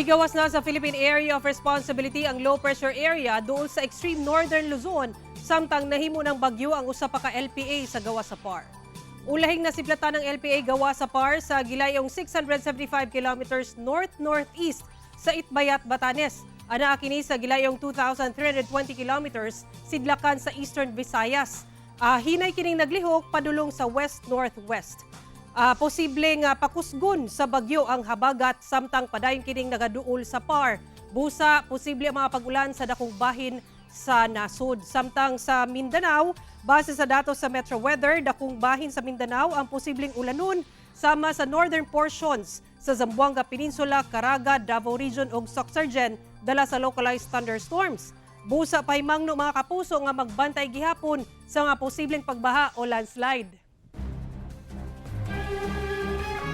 Migawas na sa Philippine Area of Responsibility ang low pressure area duol sa extreme northern Luzon samtang nahimo ng bagyo ang usa pa ka LPA sa gawas sa PAR. Ulahing nasiplatan ng LPA gawas sa PAR sa gilayong 675 kilometers north-northeast sa Itbayat, Batanes. Anaa kini sa gilayong 2,320 kilometers sidlakan sa Eastern Visayas. Hinay kining naglihok padulong sa west-northwest. Posible nga pakusgon sa bagyo ang habagat samtang padayon kining nagaduol sa PAR. Busa, posible ang mga pag-ulan sa dakong bahin sa nasod. Samtang sa Mindanao, base sa datos sa Metro Weather, dakong bahin sa Mindanao ang posibleng ulanon sama sa northern portions sa Zamboanga Peninsula, Caraga, Davao Region ug Soccsksargen dala sa localized thunderstorms. Busa, pahimangno, mga kapuso, nga magbantay gihapon sa mga posibleng pagbaha o landslide.